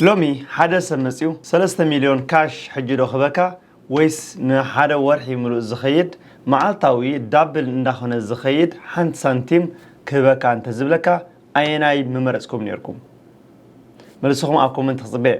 ሎሚ ሓደ ሰብ መጺኡ ሰለስተ ሚልዮን ካሽ ሕጂ ዶ ክበካ ወይስ ንሓደ ወርሒ ምሉእ ዝኸይድ መዓልታዊ ዳብል እንዳኾነ ዝኸይድ ሓንቲ ሳንቲም ክህበካ እንተዝብለካ ኣየናይ ምመረጽኩም ነርኩም? መልስኹም ኣብ ኮመንት ክጽበየ።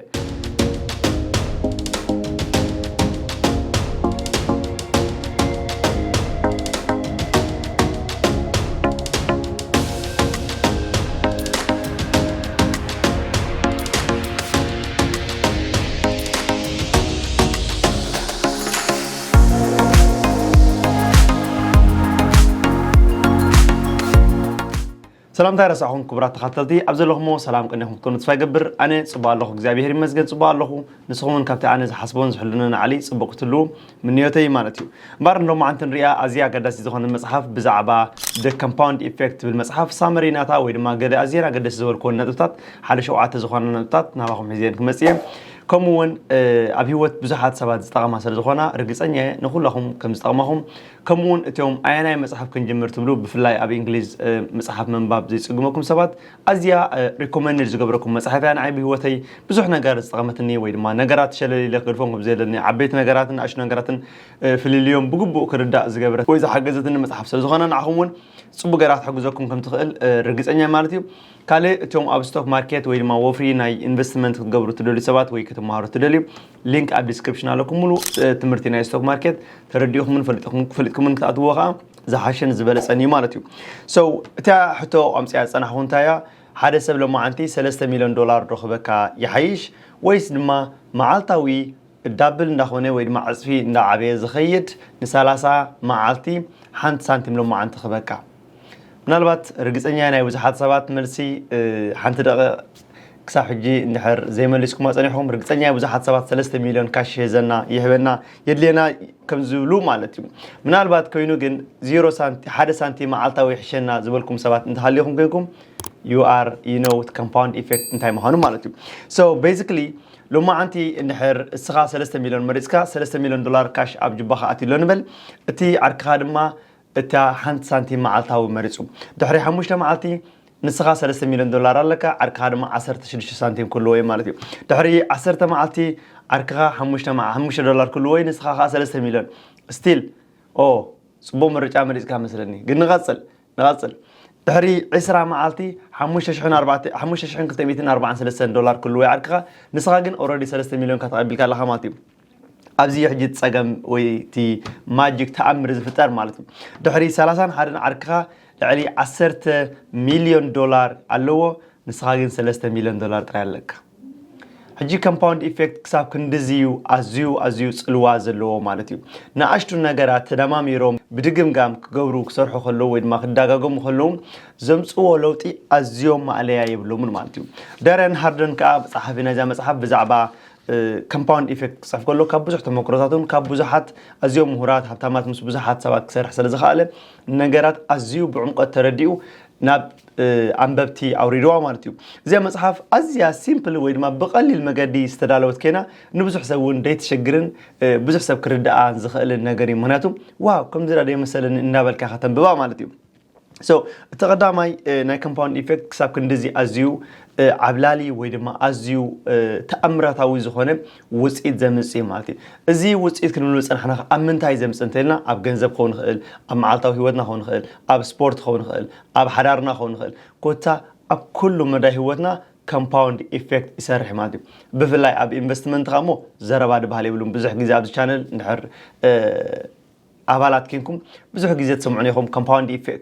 ሰላምታ ይረሳኹም ክቡራት ተኸታተልቲ፣ ኣብ ዘለኹሞ ሰላም ቅኔኹም ክትኮኑ ተስፋ ይገብር። ኣነ ጽቡቕ ኣለኹ፣ እግዚኣብሔር ይመስገን ጽቡቕ ኣለኹ። ንስኹም እውን ካብቲ ኣነ ዝሓስቦን ዝሕልኖን ንዓሊ ጽቡቕ ክትህልዉ ምንዮተይ ማለት እዩ። እምበኣር ንሎማዓንቲ ንሪኣ ኣዝያ ኣገዳሲት ዝኾነት መጽሓፍ ብዛዕባ The Compound Effect ትብል መጽሓፍ ሳመሪ ናታ ወይ ድማ ገለ ኣዝየን ኣገደስቲ ዝበልክወን ነጥብታት ሓደ ሸውዓተ ዝኾና ነጥብታት ናባኹም ሒዘን ክመጽእ እየ። ከምኡ እውን ኣብ ህይወት ብዙሓት ሰባት ዝጠቐማ ስለ ዝኾና ርግጸኛ እየ ንኹላኹም ከም ዝጠቕማኹም። ከምኡ እውን እቶም ኣየናይ መጽሓፍ ክንጅምር ትብሉ ብፍላይ ኣብ እንግሊዝ መጽሓፍ ምንባብ ዘይጽግመኩም ሰባት ኣዝያ ሪኮመንድ ዝገብረኩም መጽሓፍ እያ። ንዓይ ብህይወተይ ብዙሕ ነገር ዝጠቐመትኒ ወይ ድማ ነገራት ሸለሊለ ክገድፎም ከም ዘየለኒ ዓበይቲ ነገራትን ንኣሽቱ ነገራትን ፍልልዮም ብግቡእ ክርዳእ ዝገብረት ወይ ዝሓገዘትኒ መጽሓፍ ስለ ዝኾነ ንዓኹም እውን ጽቡቅ ገራ ክትሕግዘኩም ከም ትኽእል ርግጸኛ ማለት እዩ። ካልእ እቶም ኣብ ስቶክ ማርኬት ወይ ድማ ወፍሪ ናይ ኢንቨስትመንት ክትገብሩ ትደልዩ ሰባት ወይ ክትመሃሩ ትደልዩ ሊንክ ኣብ ዲስክሪፕሽን ኣለኩም። ሙሉ ትምህርቲ ናይ ስቶክ ማርኬት ተረዲእኩምን ፈሊጥኩምን ክትኣትዎ ከዓ ዝሓሸን ዝበለጸን እዩ ማለት እዩ። So እታ ሕቶ ኣምፅያ ዝፀናሕኩ እንታይ እያ? ሓደ ሰብ ሎማዓንቲ ሰለስተ ሚልዮን ዶላር ዶ ክበካ ይሓይሽ ወይስ ድማ መዓልታዊ ዳብል እንዳኾነ ወይ ድማ ዕፅፊ እንዳዓበየ ዝኸይድ ንሰላሳ መዓልቲ ሓንቲ ሳንቲም ሎማዓንቲ ክበካ? ምናልባት ርግፀኛ ናይ ብዙሓት ሰባት መልሲ ሓንቲ ደቂቕ ክሳብ ሕጂ እንድሕር ዘይመሊስኩማ ፀኒሕኩም ርግፀኛ ብዙሓት ሰባት ሰለስተ ሚልዮን ካሽ ይሕዘና ይህበና የድልየና ከም ዝብሉ ማለት እዩ። ምናልባት ኮይኑ ግን ዜሮ ሳንቲ ሓደ ሳንቲ መዓልታዊ ይሕሸና ዝበልኩም ሰባት እንተሃሊኹም ኮይንኩም you are you know compound effect እንታይ ምዃኑ ማለት እዩ። So basically ሎማዓንቲ እንድሕር እስኻ ሰለስተ ሚልዮን መሪፅካ ሰለስተ ሚልዮን ዶላር ካሽ ኣብ ጅባኻ ኣትዩ ኣሎ ንበል። እቲ ዓርክኻ ድማ እታ ሓንቲ ሳንቲም መዓልታዊ መሪፁ። ድሕሪ ሓሙሽተ መዓልቲ ንስኻ ሰለስተ ሚልዮን ዶላር ኣለካ፣ ዓርክኻ ድማ ዓሰርተ ሽዱሽተ ሳንቲም ክህልዎ እዩ ማለት እዩ። ድሕሪ ዓሰርተ መዓልቲ ዓርክኻ ሓሙሽተ መዓ- ሓሙሽተ ዶላር ክህልዎ እዩ፣ ንስኻ ከዓ ሰለስተ ሚልዮን። ስቲል ኦ ጽቡቕ ምርጫ መሪፅካ መስለኒ። ግን ንቐፅል ንቐፅል። ድሕሪ ዕስራ መዓልቲ ሓሙሽተ ሽሕን ኣርባዕተ ሓሙሽተ ሽሕን ክልተ ሚእትን ኣርባዓን ሰለስተን ዶላር ክህልዎ እዩ ዓርክኻ፣ ንስኻ ግን ኦረዲ ሰለስተ ሚልዮን እካ ተቐቢልካ ኣለኻ ማለት እዩ። ኣብዚ ሕጂ እቲ ጸገም ወይ እቲ ማጂክ ተኣምር ዝፍጠር ማለት እዩ። ድሕሪ ሰላሳን ሓደን ዓርክኻ ልዕሊ ዓሰርተ ሚልዮን ዶላር ኣለዎ፣ ንስኻ ግን ሰለስተ ሚልዮን ዶላር ጥራይ ኣለካ። ሕጂ ኮምፓውንድ ኢፌክት ክሳብ ክንድዚ እዩ ኣዝዩ ኣዝዩ ጽልዋ ዘለዎ ማለት እዩ። ንኣሽቱ ነገራት ተደማሚሮም ብድግምጋም ክገብሩ ክሰርሑ ከለዉ ወይ ድማ ክደጋገሙ ከለዉ ዘምጽዎ ለውጢ ኣዝዮም ማእለያ የብሎምን ማለት እዩ። ደረን ሃርደን ከኣ ጸሓፊ ናይዛ መጽሓፍ ብዛዕባ ኮምፓውንድ ኢፌክት ክጽሕፍ ከሎ ካብ ብዙሕ ተመክሮታቱን ካብ ብዙሓት ኣዝዮም ምሁራት ሃብታማት ምስ ብዙሓት ሰባት ክሰርሕ ስለ ዝኸኣለ ነገራት ኣዝዩ ብዕምቆት ተረዲኡ ናብ ኣንበብቲ ኣውሪድዋ ማለት እዩ። እዚኣ መጽሓፍ ኣዝያ ሲምፕል ወይ ድማ ብቐሊል መገዲ ዝተዳለወት ኮይና ንብዙሕ ሰብ እውን ደይትሸግርን ብዙሕ ሰብ ክርድኣ ዝኽእልን ነገር እዩ። ምክንያቱ ዋው ከምዚ ዳ ደይመሰለኒ እናበልካ ከተንብባ ማለት እዩ። So እቲ ቀዳማይ ናይ ኮምፓውንድ ኢፌክት ክሳብ ክንድዚ ኣዝዩ ዓብላሊ ወይ ድማ ኣዝዩ ተኣምራታዊ ዝኾነ ውፅኢት ዘምፅእ ማለት እዩ። እዚ ውፅኢት ክንብል ዝፀናሕና ኣብ ምንታይ ዘምፅእ እንተልና ኣብ ገንዘብ ክኸውን ይኽእል፣ ኣብ መዓልታዊ ህይወትና ክኸውን ይኽእል፣ ኣብ ስፖርት ክኸውን ይኽእል፣ ኣብ ሓዳርና ክኸውን ይኽእል፣ ኮታ ኣብ ኩሉ መዳይ ህይወትና ኮምፓውንድ ኢፌክት ይሰርሕ ማለት እዩ። ብፍላይ ኣብ ኢንቨስትመንት ሞ ዘረባ ድበሃል የብሉን። ብዙሕ ግዜ ኣብዚ ቻነል እንድሕር ኣባላት ኬንኩም ብዙሕ ግዜ ትሰምዑን ኢኹም።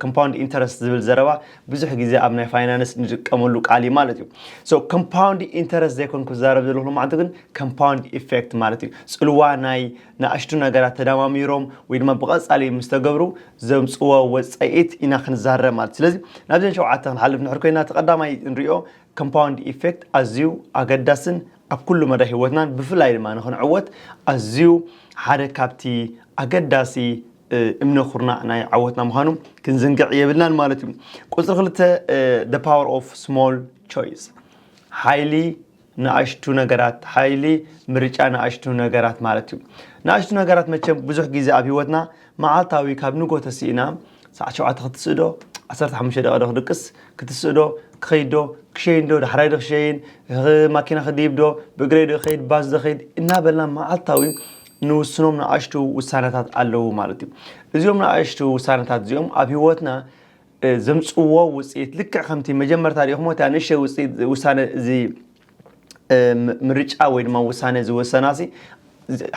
ኮምፓውንድ ኢንተረስት ዝብል ዘረባ ብዙሕ ግዜ ኣብ ናይ ፋይናንስ ንጥቀመሉ ቃል እዩ ማለት እዩ። So ኮምፓውንድ ኢንተረስት ዘይኮንኩ ዝዛረብ ዘለኹ ሎማዓንቲ ግን ኮምፓውንድ ኢፌክት ማለት እዩ። ጽልዋ ናይ ንኣሽቱ ነገራት ተደማሚሮም ወይ ድማ ብቐጻሊ ምስ ተገብሩ ዘምጽዎ ወጸኢት ኢና ክንዛረብ ማለት። ስለዚ ናብዘን ሸውዓተ ክንሓልፍ ንሕር ኮይና እቲ ቀዳማይ ንሪኦ ኮምፓውንድ ኢፌክት ኣዝዩ ኣገዳስን ኣብ ኩሉ መዳይ ህይወትናን ብፍላይ ድማ ንኽንዕወት ኣዝዩ ሓደ ካብቲ ኣገዳሲ እምነ ኩርናዕ ናይ ዓወትና ምዃኑ ክንዝንግዕ የብልናን ማለት እዩ። ቁፅሪ ክልተ the power of small choice ሓይሊ ንኣሽቱ ነገራት ሓይሊ ምርጫ ንኣሽቱ ነገራት ማለት እዩ። ንኣሽቱ ነገራት መቸም ብዙሕ ግዜ ኣብ ህይወትና መዓልታዊ ካብ ንጎ ተስኢና ሰዓት ሸውዓተ ክትስእዶ ዓሰርተ ሓሙሽተ ደቂቕ ዶ ክድቅስ፣ ክትስእ ዶ፣ ክኸይድ ዶ፣ ክሸይን ዶ፣ ዳሕራይ ዶ ክሸይን፣ ማኪና ክድይብ ዶ፣ ብእግረይ ዶ ክኸይድ፣ ባስ ዶ ክኸይድ እናበልና መዓልታዊ ንውስኖም ንኣሽቱ ውሳነታት ኣለዉ ማለት እዩ። እዚኦም ንኣሽቱ ውሳነታት እዚኦም ኣብ ህይወትና ዘምፅዎ ውፅኢት ልክዕ ከምቲ መጀመርታ ሪኢኹሞ እቲ ንእሽተይ ውፅኢት ውሳነ እዚ ምርጫ ወይ ድማ ውሳነ ዝወሰናሲ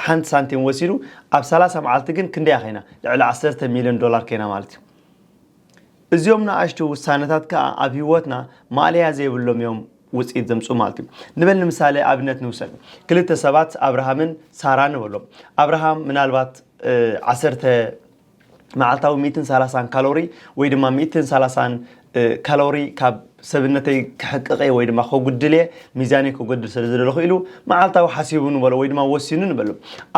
ሓንቲ ሳንቲም ወሲዱ ኣብ ሰላሳ መዓልቲ ግን ክንደያ ከይና ልዕሊ ዓሰርተ ሚሊዮን ዶላር ከይና ማለት እዩ። እዚኦም ንኣሽቱ ውሳነታት ከዓ ኣብ ህይወትና ማእለያ ዘይብሎም እዮም ውፅኢት ዘምፁ ማለት እዩ። ንበል ንምሳሌ ኣብነት ንውሰድ፣ ክልተ ሰባት ኣብርሃምን ሳራ ንበሎም። ኣብርሃም ምናልባት ዓሰርተ መዓልታዊ ሚእትን ሰላሳን ካሎሪ ወይ ድማ ሚእትን ሰላሳን ካሎሪ ካብ ሰብነተይ ክሕቅቐ ወይ ድማ ከጉድልየ ሚዛነይ ከጎድል ስለ ዝደለኹ ኢሉ መዓልታዊ ሓሲቡ ንበሎ ወይ ድማ ወሲኑ ንበሎ።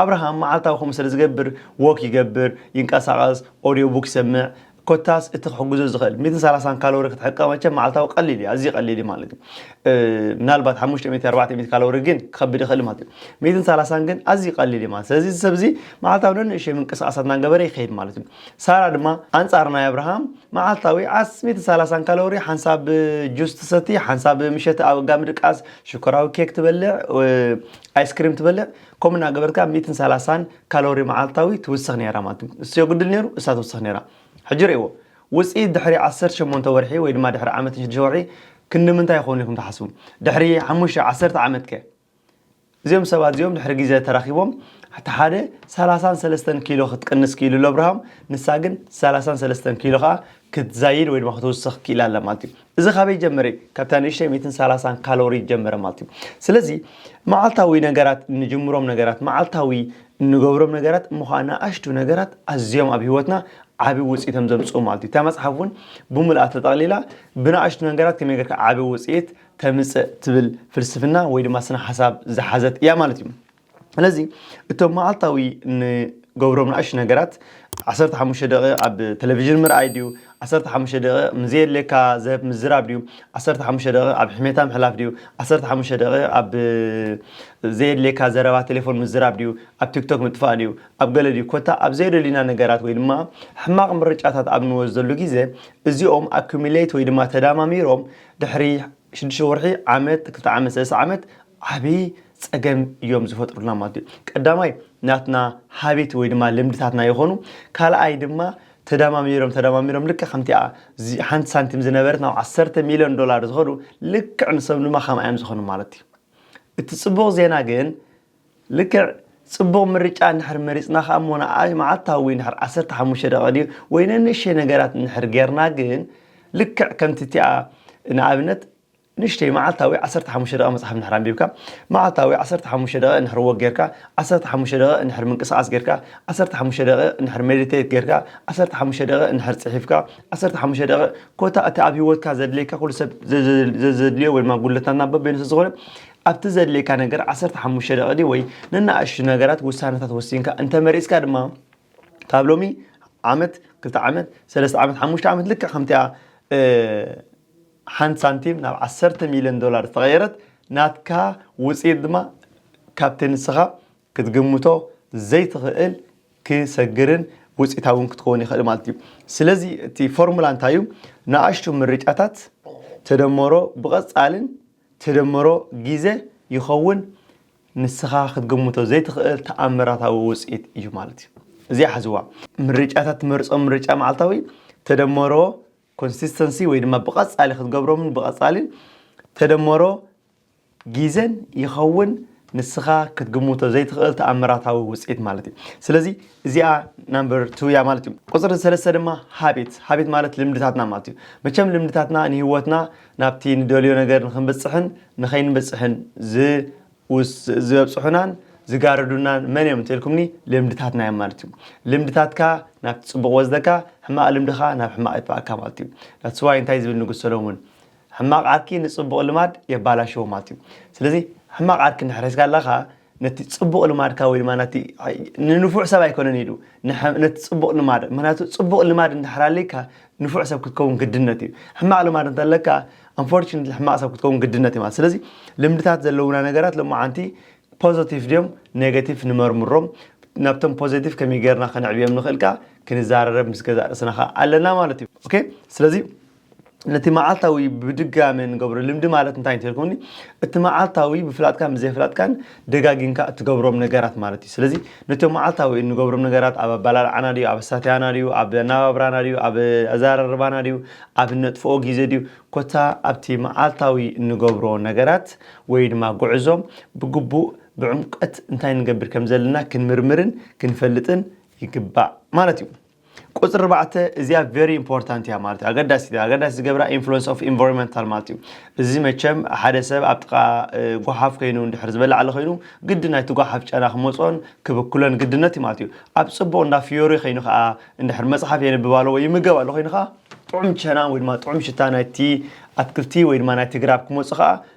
ኣብርሃም መዓልታዊ ከምኡ ስለ ዝገብር ወክ ይገብር፣ ይንቀሳቐስ፣ ኦድዮ ቡክ ይሰምዕ፣ ኮታስ እቲ ክሕግዞ ዝኽእል ሚእትን ሰላሳን ካሎሪ ክትሕቀቕ መቸም መዓልታዊ ቀሊል እዩ፣ ኣዝዩ ቀሊል እዩ ማለት እዩ። ምናልባት ሓሙሽተ ሚእቲ ኣርባዕተ ሚእቲ ካሎሪ ግን ክኸብድ ይኽእል ማለት እዩ። ሚእትን ሰላሳን ግን ኣዝዩ ቀሊል እዩ ማለት። ስለዚ እዚ ሰብ እዚ መዓልታዊ ነንእሽተይ ምንቅስቃሳት እናገበረ ይኸይድ ማለት እዩ። ሳራ ድማ ኣንጻር ናይ ኣብርሃም መዓልታዊ ዓስ ሚእትን ሰላሳን ካሎሪ ሓንሳብ ጁስ ትሰቲ፣ ሓንሳብ ምሸት ኣብ ጋሚ ድቃስ ሽኮራዊ ኬክ ትበልዕ፣ ኣይስክሪም ትበልዕ፣ ከምኡ እናገበርካ ሚእትን ሰላሳን ካሎሪ መዓልታዊ ትውስኽ ነይራ ማለት እዩ። እሱ የጉድል ነይሩ፣ እሳ ትውስኽ ነይራ። ሕጂ ርእይዎ፣ ውፅኢት ድሕሪ ዓሰርተ ሸሞንተ ወርሒ ወይ ድማ ድሕሪ ዓመት ሽዱሽተ ወርሒ ክንዲ ምንታይ ይኸውን ኢልኩም ትሓስቡ? ድሕሪ ሓሙሽተ ዓሰርተ ዓመት ከ? እዚኦም ሰባት እዚኦም ድሕሪ ግዜ ተራኺቦም እቲ ሓደ ሰላሳን ሰለስተን ኪሎ ክትቅንስ ክኢሉ ኣሎ ኣብርሃም፣ ንሳ ግን ሰላሳን ሰለስተን ኪሎ ከዓ ክትዛይድ ወይ ድማ ክትውስኽ ክኢላ ኣላ ማለት እዩ። እዚ ካበይ ጀመረ? ካብታ ንእሽተይ ሚእትን ሰላሳን ካሎሪ ጀመረ ማለት እዩ። ስለዚ መዓልታዊ ነገራት እንጅምሮም ነገራት፣ መዓልታዊ እንገብሮም ነገራት እሞ ከዓ ንኣሽቱ ነገራት ኣዝዮም ኣብ ህይወትና ዓቢ ውፅኢቶም ዘምፅኡ ማለት እዩ። እታ መፅሓፍ እውን ብምልኣ ተጠቕሊላ ብንኣሽቱ ነገራት ከመይ ጌርካ ዓቢ ውፅኢት ተምፅእ ትብል ፍልስፍና ወይ ድማ ስነ ሓሳብ ዝሓዘት እያ ማለት እዩ። ስለዚ እቶም መዓልታዊ ንገብሮም ንኣሽቱ ነገራት ዓሰርተ ሓሙሽተ ደቂቕ ኣብ ቴሌቪዥን ምርኣይ ድዩ? ዓሰርተ ሓሙሽተ ደቂቕ ንዘየድልየካ ዘብ ምዝራብ ድዩ? ዓሰርተ ሓሙሽተ ደቂቕ ኣብ ሕሜታ ምሕላፍ ድዩ? ዓሰርተ ሓሙሽተ ደቂቕ ኣብ ዘየድልየካ ዘረባ ቴሌፎን ምዝራብ ድዩ? ኣብ ቲክቶክ ምጥፋእ ድዩ? ኣብ ገለ ድዩ? ኮታ ኣብ ዘየደልዩና ነገራት ወይ ድማ ሕማቕ ምርጫታት ኣብ ንወስደሉ ግዜ እዚኦም ኣኩሚሌት ወይ ድማ ተዳማሚሮም ድሕሪ ሽዱሽተ ወርሒ፣ ዓመት፣ ክልተ ዓመት፣ ሰለስተ ዓመት ዓብዪ ፀገም እዮም ዝፈጥሩልና ማለት እዩ። ቀዳማይ ናትና ሃቢት ወይ ድማ ልምድታትና ይኾኑ። ካልኣይ ድማ ተዳማሚሮም ተዳማሚሮም ልክዕ ከምቲኣ ሓንቲ ሳንቲም ዝነበረት ናብ ዓሰርተ ሚሊዮን ዶላር ዝኸዱ ልክዕ ንሶም ድማ ከምኣ እዮም ዝኾኑ ማለት እዩ። እቲ ፅቡቕ ዜና ግን ልክዕ ፅቡቕ ምርጫ እንድሕር መሪፅና ከዓ እሞ ንኣይ መዓልታዊ እንድሕር ዓሰርተ ሓሙሽተ ደቂቕ ድዩ ወይ ነንእሽተይ ነገራት እንድሕር ጌርና ግን ልክዕ ከምቲ እቲኣ ንኣብነት ንእሽተይ መዓልታዊ ዓሰርተ ሓሙሽተ ደቂቕ መፅሓፍ እንድሕር ኣንቢብካ፣ መዓልታዊ ዓሰርተ ሓሙሽተ ደቂቕ እንድሕር ወክ ጌርካ፣ ዓሰርተ ሓሙሽተ ደቂቕ እንድሕር ምንቅስቃስ ጌርካ፣ ዓሰርተ ሓሙሽተ ደቂቕ እንድሕር ሜዲቴት ጌርካ፣ ዓሰርተ ሓሙሽተ ደቂቕ እንድሕር ፅሒፍካ፣ ዓሰርተ ሓሙሽተ ደቂቕ ኮታ እቲ ኣብ ህይወትካ ዘድልየካ ኩሉ ሰብ ዘ- ዘ- ዘ- ዘድልዮ ወይ ድማ ጉድለታትና በበይኑ ስለ ዝኾነ ኣብቲ ዘድልየካ ነገር ዓሰርተ ሓሙሽተ ደቂቕ ድዩ ወይ ነናእሽቱ ነገራት ውሳነታት ወሲንካ እንተመሪፅካ ድማ ካብ ሎሚ ዓመት ክልተ ዓመት ሰለስተ ዓመት ሓሙሽተ ዓመት ልክዕ ከምቲኣ ሓንቲ ሳንቲም ናብ ዓሰርተ ሚሊዮን ዶላር ዝተቐየረት ናትካ ውፅኢት ድማ ካብቲ ንስኻ ክትግምቶ ዘይትኽእል ክሰግርን ውፅኢታውን ክትከውን ይኽእል ማለት እዩ። ስለዚ እቲ ፎርሙላ እንታይ እዩ? ንኣሽቱ ምርጫታት ተደመሮ ብቐፃልን ተደመሮ ግዜ ይኸውን ንስኻ ክትግምቶ ዘይትኽእል ተኣምራታዊ ውፅኢት እዩ ማለት እዩ። እዚኣ ሓዝዋ። ምርጫታት ትመርፆ ምርጫ መዓልታዊ ተደመሮ ኮንሲስተንሲ ወይ ድማ ብቐፃሊ ክትገብሮምን ብቐፃሊ ተደመሮ ግዜን ይኸውን ንስኻ ክትግምቶ ዘይትኽእል ተኣምራታዊ ውፅኢት ማለት እዩ። ስለዚ እዚኣ ናምበር ቱ እያ ማለት እዩ። ቁፅሪ ሰለስተ ድማ ሃቢት። ሃቢት ማለት ልምድታትና ማለት እዩ። መቸም ልምድታትና ንህይወትና ናብቲ ንደልዮ ነገር ንክንብፅሕን ንኸይንብፅሕን ዝውስ- ዝበፅሑናን ዝጋርዱናን መን እዮም እንተልኩምኒ ልምድታትና እዮም ማለት እዩ። ልምድታትካ ናብቲ ፅቡቕ ወስደካ ሕማቕ ልምድኻ ናብ ሕማቕ የጥፋእካ ማለት እዩ። ዳትስዋይ እንታይ ዝብል ንጉስ ሰሎሞን ሕማቕ ዓርኪ ንጽቡቕ ልማድ የባላሽዎ ማለት እዩ። ስለዚ ሕማቕ ዓርኪ እንድሕር ሒዝካ ኣለኻ ነቲ ጽቡቕ ልማድካ ወይ ድማ ነቲ ንንፉዕ ሰብ ኣይኮነን ኢሉ ነቲ ጽቡቕ ልማድ ምክንያቱ ጽቡቕ ልማድ እንድሕር ኣለካ ንፉዕ ሰብ ክትከውን ግድነት እዩ። ሕማቕ ልማድ እንተለካ ኣንፎርቹኔትሊ ሕማቕ ሰብ ክትከውን ግድነት እዩ ማለት ስለዚ ልምድታት ዘለውና ነገራት ሎማዓንቲ ፖዘቲቭ ድዮም ኔጋቲቭ ንመርምሮም። ናብቶም ፖዘቲቭ ከመይ ጌርና ከነዕብዮም ንኽእል ከዓ ክንዛረረብ ምስ ገዛእ ርእስና ከዓ ኣለና ማለት እዩ። ኦኬ፣ ስለዚ ነቲ መዓልታዊ ብድጋሚ ንገብሮ ልምዲ ማለት እንታይ እንተልኩኒ፣ እቲ መዓልታዊ ብፍላጥካን ብዘይፍላጥካን ደጋጊምካ እትገብሮም ነገራት ማለት እዩ። ስለዚ ነቶም መዓልታዊ እንገብሮም ነገራት ኣብ ኣባላልዓና ድዩ፣ ኣብ ኣሳትያና ድዩ፣ ኣብ ኣነባብራና ድዩ፣ ኣብ ኣዘራርባና ድዩ፣ ኣብ እነጥፍኦ ግዜ ድዩ፣ ኮታ ኣብቲ መዓልታዊ እንገብሮ ነገራት ወይ ድማ ጉዕዞ ብግቡእ ብዕምቀት እንታይ ንገብር ከም ዘለና ክንምርምርን ክንፈልጥን ይግባእ ማለት እዩ። ቁፅሪ ኣርባዕተ እዚኣ very important እያ ማለት እዩ። ኣገዳሲ እያ። ኣገዳሲ ዝገብራ influence of environmental ማለት እዩ። እዚ መቸም ሓደ ሰብ ኣብ ጥቓ እ፣ ጓሓፍ ኮይኑ እንድሕር ዝበልዕ ኣሎ ኮይኑ ግዲ ናይቲ ጓሓፍ ጨና ክመፅኦን ክብክሎን ግድነት እዩ ማለት እዩ። ኣብ ፅቡቕ እንዳ ፍዮሪ ኮይኑ ከዓ እንድሕር መፅሓፍ የንብብ ኣሎ ወይ ይምገብ ኣሎ ኮይኑ ከዓ ጥዑም ጨና ወይ ድማ ጥዑም ሽታ ናይቲ ኣትክልቲ ወይ ድማ ናይቲ ግራብ ክመፁ ከዓ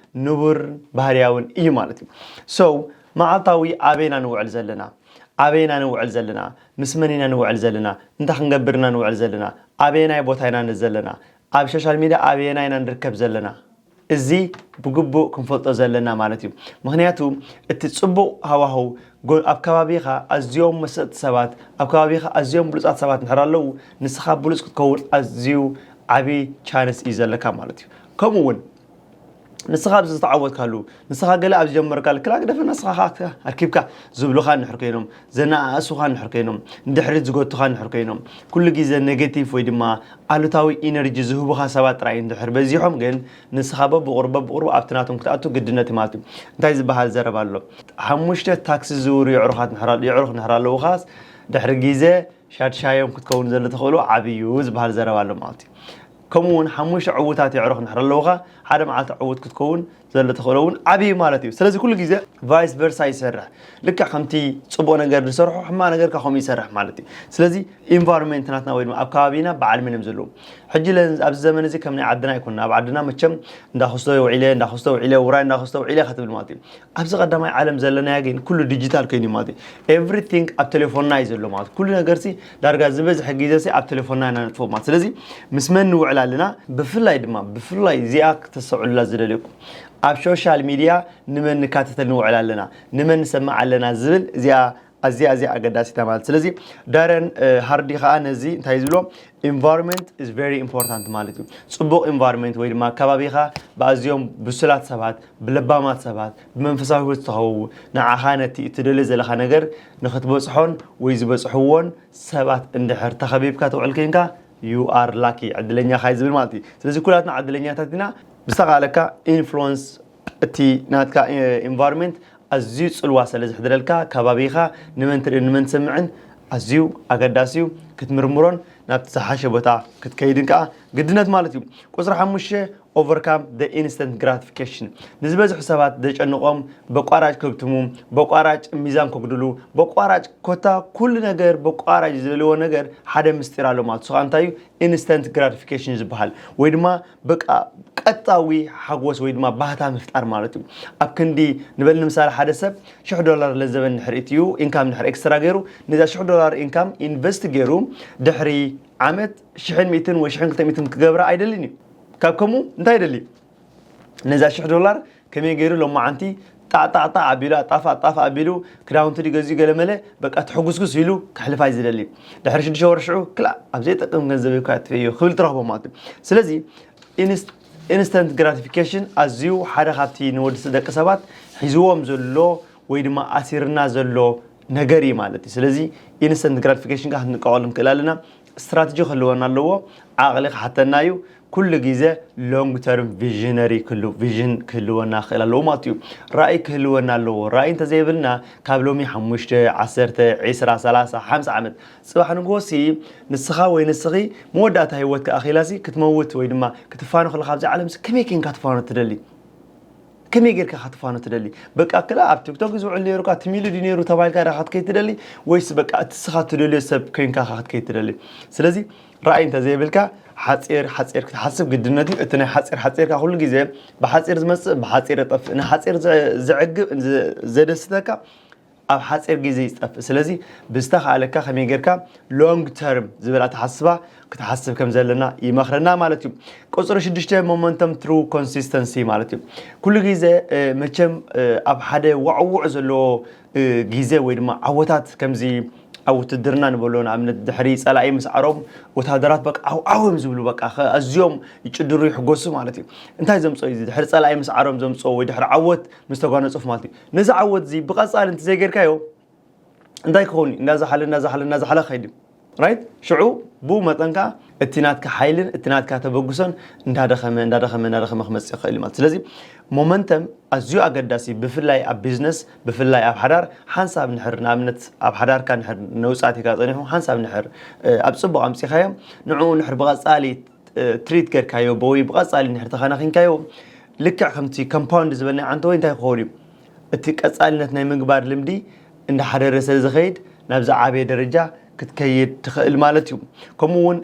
ንቡር ባህርያውን እዩ ማለት እዩ። So መዓልታዊ ኣበይና ንውዕል ዘለና፣ ኣበይና ንውዕል ዘለና፣ ምስ መን ኢና ንውዕል ዘለና፣ እንታይ ክንገብር ኢና ንውዕል ዘለና፣ ኣበየናይ ቦታ ኢና ዘለና፣ ኣብ ሶሻል ሚድያ ኣበየና ኢና ንርከብ ዘለና፣ እዚ ብግቡእ ክንፈልጦ ዘለና ማለት እዩ። ምክንያቱ እቲ ፅቡቕ ሃዋህው ጎ- ኣብ ከባቢኻ ኣዝዮም መሰጥቲ ሰባት፣ ኣብ ከባቢኻ ኣዝዮም ብሉፃት ሰባት እንድሕር ኣለዉ፣ ንስኻ ብሉፅ ክትከውን ኣዝዩ ዓብዪ ቻንስ እዩ ዘለካ ማለት እዩ። ከምኡ እውን ንስኻ ኣብዚ ዝተዓወትካሉ፣ ንስኻ ገለ ኣብ ዝጀመርካሉ ክላ ግደፈ ንስኻ ኸኣ ኣርኪብካ ዝብሉኻ እንድሕር ኮይኖም፣ ዘነኣእሱኻ እንድሕር ኮይኖም፣ ንድሕሪት ዝጎቱኻ እንድሕር ኮይኖም፣ ኩሉ ግዜ ኔጌቲቭ ወይ ድማ ኣሉታዊ ኢነርጂ ዝህቡኻ ሰባት ጥራይ እንድሕር በዚሖም ግን ንስኻ በብቑሩብ በብቑሩብ ኣብቲ ናቶም ክትኣቱ ግድነት እዩ ማለት እዩ። እንታይ ዝበሃል ዘረባ ኣሎ? ሓሙሽተ ታክሲ ዝዝውሩ የዕሩኻት እንድሕር ኣል- የዕሩኽ እንድሕር ኣለዉኻስ ድሕሪ ግዜ ሻድሻዮም ክትከውን ዘሎ ተኽእሎ ዓብዩ ዝበሃል ዘረባ ኣሎ ማለት እዩ። ከምኡ እውን ሓሙሽተ ዕዉታት የዕሩኽ እንድሕር ኣለውኻ ሓደ መዓልቲ ዕዉት ክትከውን ዘሎ ተኽእሎ እውን ዓብዩ ማለት እዩ። ስለዚ ኩሉ ግዜ ቫይስ ቨርሳ ይሰርሕ። ልክዕ ከምቲ ፅቡቕ ነገር ዝሰርሖ ሕማቕ ነገር ከዓ ከምኡ ይሰርሕ ማለት እዩ። ስለዚ ኢንቫይሮንመንት ናትና ወይ ድማ ኣብ ከባቢና በዓል መን እዮም ዘለዉ? ሕጂ ለ- ኣብዚ ዘመን እዚ ከም ናይ ዓድና ኣይኮንና። ኣብ ዓድና መቸም እንዳክስቶ ውዒለ እንዳክስቶ ውዒለ ውራይ እንዳክስቶ ውዒለ ኢኻ ትብል ማለት እዩ። ኣብዚ ቀዳማይ ዓለም ዘለናዮ ግን ኩሉ ዲጂታል ኮይኑ እዩ ማለት እዩ። ኤቭሪቲንግ ኣብ ቴሌፎንና እዩ ዘሎ ማለት እዩ። ኩሉ ነገርሲ ዳርጋ ዝበዝሐ ግዜሲ ኣብ ቴሌፎንና ኢና ነጥፍኦ ማለት። ስለዚ ምስ መን ንውዕል ኣለና? ብፍላይ ድማ ብፍላይ እዚኣ ክተስተውዕሉላ ዝደልየኩም ኣብ ሶሻል ሚድያ ንመን ንካተተል ንውዕል ኣለና፣ ንመን ንሰምዕ ኣለና ዝብል እዚኣ ኣዝያ ኣዝያ ኣገዳሲታ ማለት። ስለዚ ዳረን ሃርዲ ከዓ ነዚ እንታይ ዝብሎ ኢንቫይሮንመንት ኢዝ ቨሪ ኢምፖርታንት ማለት እዩ። ፅቡቕ ኢንቫይሮንመንት ወይ ድማ ከባቢኻ ብኣዝዮም ብሱላት ሰባት፣ ብለባማት ሰባት፣ ብመንፈሳዊ ህይወት ዝተኸበቡ ንዓኻ ነቲ እትደልዮ ዘለኻ ነገር ንክትበፅሖን ወይ ዝበፅሕዎን ሰባት እንድሕር ተኸቢብካ ትውዕል ኮይንካ you are lucky ዕድለኛኻ እዩ ዝብል ማለት እዩ። ስለዚ ኩላትና ዕድለኛታት ኢና። ብዝተኻለካ ኢንፍሉወንስ እቲ ናትካ ኢንቫይሮንመንት ኣዝዩ ፅልዋ ስለ ዝሕድረልካ ከባቢኻ ንመን ትርእን ንመን ትሰምዕን ኣዝዩ ኣገዳሲ እዩ። ክትምርምሮን ናብቲ ዝሓሸ ቦታ ክትከይድን ከዓ ግድነት ማለት እዩ። ቁፅሪ ሓሙሽተ overcome the instant gratification። ንዝበዝሑ ሰባት ዘጨንቖም በቋራጭ ከብትሙ፣ በቋራጭ ሚዛን ከጉድሉ፣ በቋራጭ ኮታ ኩሉ ነገር በቋራጭ ዝደልዎ ነገር ሓደ ምስጢር ኣሎ ማለት እዩ። እንታይ እዩ? ኢንስተንት ግራቲፊኬሽን ዝበሃል ወይ ድማ በቃ ቀጥታዊ ሓጎስ ወይ ድማ ባህታ ምፍጣር ማለት እዩ። ኣብ ክንዲ ንበል ንምሳሌ ሓደ ሰብ ሽሕ ዶላር ለዘበ እንድሕር እትዩ ኢንካም እንድሕር ኤክስትራ ገይሩ ነዛ ሽሕ ዶላር ኢንካም ኢንቨስት ገይሩ ድሕሪ ዓመት ሽሕን ሚእትን ወይ ሽሕን ክልተ ሚእትን ክገብራ ኣይደልን እዩ። ካብ ከምኡ እንታይ ይደሊ? ነዛ ሽሕ ዶላር ከመይ ገይሩ ሎማዓንቲ ጣዕጣዕጣዕ ኣቢሉ ኣጣፍ ኣጣፍ ኣቢሉ ክዳውንቲ ድገዚኡ ገለመለ በቃ ትሕጉስጉስ ኢሉ ክሕልፋይ ዝደሊ ድሕሪ ሽዱሽተ ወርሽዑ ክላእ ኣብ ዘይጠቅም ገንዘብ እኳ ትፍዮ ክብል ትረኽቦ ማለት እዩ። ስለዚ ኢንስተንት ግራቲፊኬሽን ኣዝዩ ሓደ ካብቲ ንወዲ ደቂ ሰባት ሒዝዎም ዘሎ ወይ ድማ ኣሲርና ዘሎ ነገር እዩ ማለት እዩ። ስለዚ ኢንስተንት ግራቲፊኬሽን ካ ክንጥቀቐሉ ንክእል ኣለና። ስትራተጂ ክህልወና ኣለዎ። ዓቕሊ ክሓተና እዩ። ኩሉ ግዜ ሎንግ ተርም ቪዥነሪ ክህሉ ቪዥን ክህልወና ክእል ኣለዎ ማለት እዩ። ራእይ ክህልወና ኣለዎ። ራእይ እንተዘይብልና ካብ ሎሚ ሓሙሽተ፣ ዓሰርተ፣ ዒስራ፣ ሰላሳ፣ ሓምሳ ዓመት ፅባሕ ንግሆሲ ንስኻ ወይ ንስኺ መወዳእታ ህይወትካ ኣኺላሲ ክትመውት ወይ ድማ ክትፋኖ ከለካ ኣብዚ ዓለምሲ ከመይ ኬንካ ትፋኖ ትደሊ? ከመይ ጌርካ ክትፋኖ ትደሊ? በቃ ክላ ኣብ ቲክቶክ ዝውዕል ነይሩ ካ ትሚሉ ድዩ ነይሩ ተባሂልካ ዳ ክትከይድ ትደሊ? ወይስ በቃ እቲ ስኻ ትደልዮ ሰብ ኮይንካ ካ ክትከይድ ትደሊ? ስለዚ ራእይ እንተዘይብልካ ሓፂር ሓፂር ክትሓስብ ግድነት እዩ። እቲ ናይ ሓፂር ሓፂርካ ኩሉ ግዜ ብሓፂር ዝመፅእ ብሓፂር ይጠፍእ። ንሓፂር ዘ- ዘዕግብ ዘ- ዘደስተካ ኣብ ሓፂር ግዜ ይጠፍእ። ስለዚ ብዝተኻእለካ ከመይ ጌርካ long term ዝብል ኣተሓስባ ክትሓስብ ከም ዘለና ይመኽረና ማለት እዩ። ቁፅሪ ሽዱሽተ momentum through consistency ማለት እዩ። ኩሉ ግዜ መቸም ኣብ ሓደ ዋዕውዕ ዘለዎ ግዜ ወይ ድማ ዓወታት ከምዚ ኣብ ውትድርና ንበሎ ንኣብነት ድሕሪ ፀላኢ ምስዓሮም ወታደራት በቃ ዓው ዓው እዮም ዝብሉ በቃ ኣዝዮም ይጭድሩ ይሕጎሱ ማለት እዩ። እንታይ ዘምፅኦ እዩ ድሕሪ ፀላኢ ምስዓሮም ዘምፅኦ ወይ ድሕሪ ዓወት ምስ ተጓነፅፉ ማለት እዩ። ነዚ ዓወት እዚ ብቐፃሊ እንተዘይጌርካዮ እንታይ ክኸውን እዩ? እንዳዛሓለ እንዳዛሓለ እንዳዛሓለ ክኸይድ እዩ። ራይት ሽዑ ብኡ መጠን ከዓ እቲ ናትካ ሓይልን እቲ ናትካ ተበግሶን እንዳደኸመ እንዳደኸመ እንዳደኸመ ክመፅእ ይኽእል ማለት ስለዚ momentum ኣዝዩ ኣገዳሲ ብፍላይ ኣብ ቢዝነስ ብፍላይ ኣብ ሓዳር ሓንሳብ ንሕር ንኣብነት ኣብ ሓዳርካ ንሕር ነውፃት ኢካ ፀኒሑ ሓንሳብ ንሕር ኣብ ፅቡቅ ኣምፂኻዮ ንዕኡ ንሕር ብቐፃሊ ትሪት ገርካዮ ወይ ብቐፃሊ ንሕር ተኸናኺንካዮ ልክዕ ከምቲ compound ዝበልና ዓንተ ወይ እንታይ ክኸውን እዩ እቲ ቀፃልነት ናይ ምግባር ልምዲ እንዳሓደረ ስለ ዝኸይድ ናብ ዝዓበየ ደረጃ ክትከይድ ትኽእል ማለት እዩ። ከምኡ እውን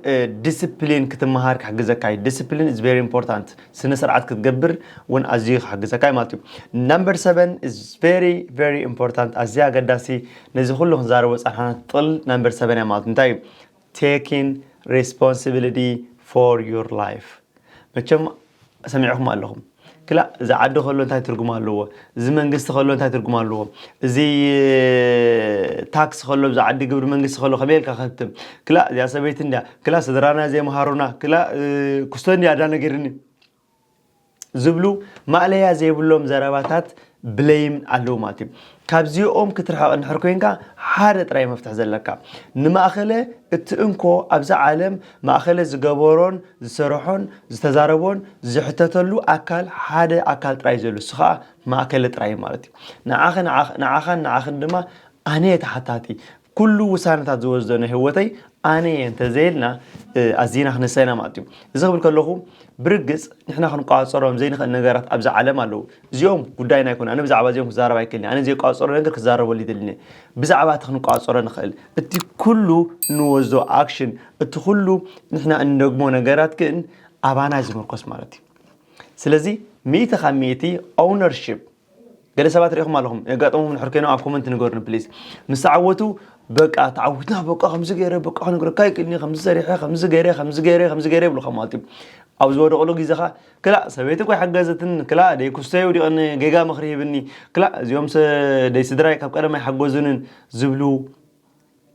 ዲስፕሊን ክትመሃር ክሕግዘካ እዩ። Discipline is very important። ስነ ስርዓት ክትገብር እውን ኣዝዩ ክሕግዘካ እዩ ማለት እዩ። Number seven is very very important። ኣዝያ ኣገዳሲ ነዚ ኩሉ ክንዛረቦ ፃንሓና ትጥል number seven እያ ማለት እንታይ እዩ? Taking responsibility for your life። መቸም ሰሚዕኹም ኣለኹም ክላ እዚ ዓዲ ከሎ እንታይ ትርጉም ኣለዎ? እዚ መንግስቲ ከሎ እንታይ ትርጉም ኣለዎ? እዚ ታክስ ከሎ እዚ ዓዲ ግብሪ መንግስቲ ከሎ ከመይ ኢልካ ከትም ክላ እዚኣ ሰበይቲ እንዲያ ክላ ስድራና ዘይመሃሩና ክላ ክስቶ እንዲያ ኣዳ ነጊርኒ ዝብሉ ማእለያ ዘይብሎም ዘረባታት ብለይም ኣለዉ ማለት እዩ። ካብዚኦም ክትርሕቕ እንድሕር ኮይንካ ሓደ ጥራይ መፍትሒ ዘለካ ንማእኸለ እቲ እንኮ ኣብዚ ዓለም ማእኸለ ዝገበሮን ዝሰርሖን ዝተዛረቦን ዝሕተተሉ ኣካል ሓደ ኣካል ጥራይ ዘሎ እሱ ከዓ ማእከለ ጥራይ ማለት እዩ። ንዓኸ ንዓኸ- ንዓኻን ንዓኽን ድማ ኣነ እየ ተሓታቲ። ኩሉ ውሳነታት ዝወስዶ ናይ ህይወተይ ኣነ እየ እንተዘይልና ኣዚና ክነሳይና ማለት እዩ። እዚ ክብል ከለኹ ብርግፅ ንሕና ክንቋፀሮም ዘይንኽእል ነገራት ኣብዚ ዓለም ኣለዉ። እዚኦም ጉዳይና ኣይኮነ ኣነ ብዛዕባ እዚኦም ክዛረብ ኣይክእልን ኣነ ዘይቋፀሮ ነገር ክዛረበሉ ይደልን። ብዛዕባ እቲ ክንቋፀሮ ንኽእል እቲ ኩሉ እንወስዶ ኣክሽን እቲ ኩሉ ንሕና እንደግሞ ነገራት ግን ኣባና ዝምርኮስ ማለት እዩ። ስለዚ ሚእቲ ካብ ሚእቲ ኦውነርሽፕ ገለ ሰባት ሪኢኹም ኣለኹም የጋጠምኩም ንሕር ኮይኖም ኣብ ኮመንት ንገሩኒ ፕሊዝ። ምስ ተዓወቱ በቃ ተዓዊትና በቃ ከምዚ ገይረ በቃ ክነግረካ ይክእልኒ ከምዚ ሰሪሐ ከምዚ ገይረ ከምዚ ገይረ ከምዚ ገይረ ይብሉካ ማለት እዩ። ኣብ ዝወደቕሉ ግዜኻ ክላእ ሰበይቲ እኮ ኣይሓገዘትን ክላእ ደይ ኩስተይ ወዲቐኒ ጌጋ ምኽሪ ሂብኒ ክላእ እዚኦም ደይ ስድራይ ካብ ቀደም ኣይሓገዙንን ዝብሉ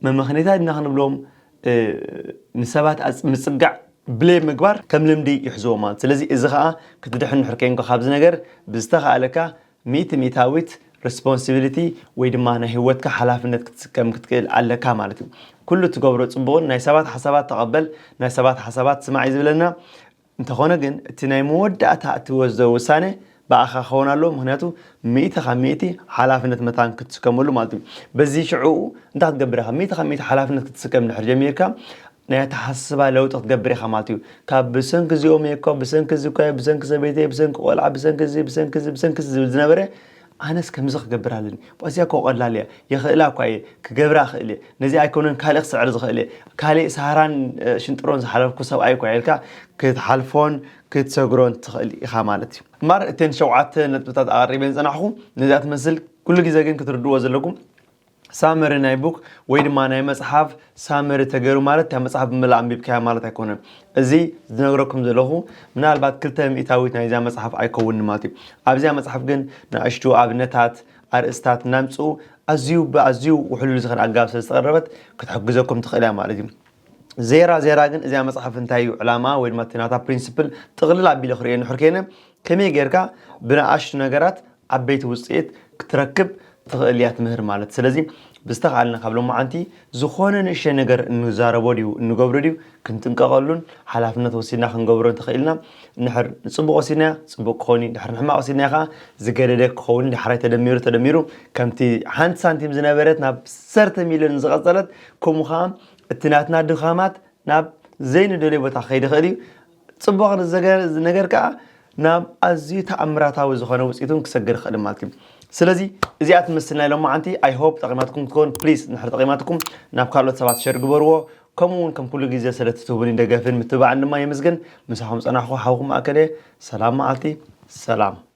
መመኽነይታ ድና ክንብሎም ንሰባት ምፅጋዕ ብሌም ምግባር ከም ልምዲ ይሕዝዎ ማለት ስለዚ እዚ ከዓ ክትድሕን ንሕር ከይንኮ ካብዚ ነገር ብዝተኻእለካ ሚእቲ ሚእታዊት ሬስፖንሲቢሊቲ ወይ ድማ ናይ ህይወትካ ሓላፍነት ክትስከም ክትክእል ኣለካ ማለት እዩ። ኩሉ ትገብሮ ፅቡቕን ናይ ሰባት ሓሳባት ተቐበል ናይ ሰባት ሓሳባት ስማዕ እዩ ዝብለና። እንተኾነ ግን እቲ ናይ መወዳእታ እትወስዶ ውሳነ ብኣኻ ክኸውን ኣለዎ ምክንያቱ ሚእቲ ካብ ሚእቲ ሓላፍነት መታን ክትስከመሉ ማለት እዩ። በዚ ሽዕኡ እንታይ ክትገብር ኢኻ ሚእቲ ካብ ሚእቲ ሓላፍነት ክትስከም ድሕር ጀሚርካ ናይ ኣተሓስባ ለውጢ ክትገብር ኢኻ ማለት እዩ። ካብ ብሰንኪ እዚኦም እየ እኮ ብሰንኪ እዚ እኮ ብሰንኪ ሰበይተይ ብሰንኪ ቆልዓ ብሰንኪ እዚ ብሰንኪ እዚ ብሰንኪ እዚ ዝብል ዝነበረ ኣነስ ከምዚ ክገብር ኣለኒ። እዚኣ እኮ ቀላል እያ። ይኽእላ እኳ እየ። ክገብራ እኽእል እየ። ነዚ ኣይኮነን ካልእ ክስዕር ዝኽእል እየ። ካልእ ሳህራን ሽንጥሮን ዝሓለፍኩ ሰብኣይ እኳ ኢልካ ክትሓልፎን ክትሰግሮን ትኽእል ኢኻ ማለት እዩ። እምበር እተን ሸውዓተ ነጥብታት ኣቐሪበን ዝጸናሕኹ ነዚኣ ትመስል። ኩሉ ግዜ ግን ክትርድዎ ዘለኩም ሳመሪ ናይ ቡክ ወይ ድማ ናይ መጽሓፍ ሳመሪ ተገይሩ ማለት እታ መጽሓፍ ብምልኣ ኣንቢብካያ ማለት ኣይኮነን። እዚ ዝነግረኩም ዘለኹ ምናልባት ክልተ ሚእታዊት ናይዛ መጽሓፍ ኣይከውንን ማለት እዩ። ኣብዚኣ መጽሓፍ ግን ንኣሽቱ ኣብነታት ኣርእስታት እናምጽኡ ኣዝዩ ብኣዝዩ ውሕሉል ዝኾነ ኣገባብ ስለ ዝተቐረበት ክትሕግዘኩም ትኽእል እያ ማለት እዩ። ዜራ ዜራ ግን እዚኣ መጽሓፍ እንታይ እዩ ዕላማ ወይ ድማ እቲ ናታ ፕሪንስፕል ጥቕልል ኣቢለ ክርእዮ ንሕር ከይነ ከመይ ጌርካ ብንኣሽቱ ነገራት ዓበይቲ ውፅኢት ክትረክብ ትኽእል እያ ትምህር ማለት ስለዚ ብዝተኻልና ካብ ሎማዓንቲ ዝኾነ ንእሽተይ ነገር እንዛረቦ ድዩ እንገብሮ ድዩ ክንጥንቀቐሉን ሓላፍነት ወሲድና ክንገብሮ እንተኽእልና ንድሕር ንፅቡቕ ወሲድናያ ፅቡቕ ክኸውን እዩ ድሕር ንሕማቕ ወሲድናያ ከዓ ዝገደደ ክኸውን ዳሕራይ ተደሚሩ ተደሚሩ ከምቲ ሓንቲ ሳንቲም ዝነበረት ናብ ዓሰርተ ሚልዮን ዝቐፀለት ከምኡ ከዓ እቲ ናትና ድኻማት ናብ ዘይንደልዮ ቦታ ክኸይድ ይኽእል እዩ። ፅቡቕ ነገር ከዓ ናብ ኣዝዩ ተኣምራታዊ ዝኾነ ውፅኢት እውን ክሰግር ይኽእል ማለት እዩ። ስለዚ እዚኣ ትመስል ናይ ሎማዓንቲ I hope ጠቒማትኩም ትኸውን please እንድሕር ጠቒማትኩም ናብ ካልኦት ሰባት ሸር ግበርዎ። ከምኡ እውን ከም ኩሉ ግዜ ስለ ትትህቡኒ ደገፍን ምትብባዕን ድማ የመስግን። ምሳኹም ፀናሕኩ ሓውኩም ኣከለ። ሰላም መዓልቲ። ሰላም።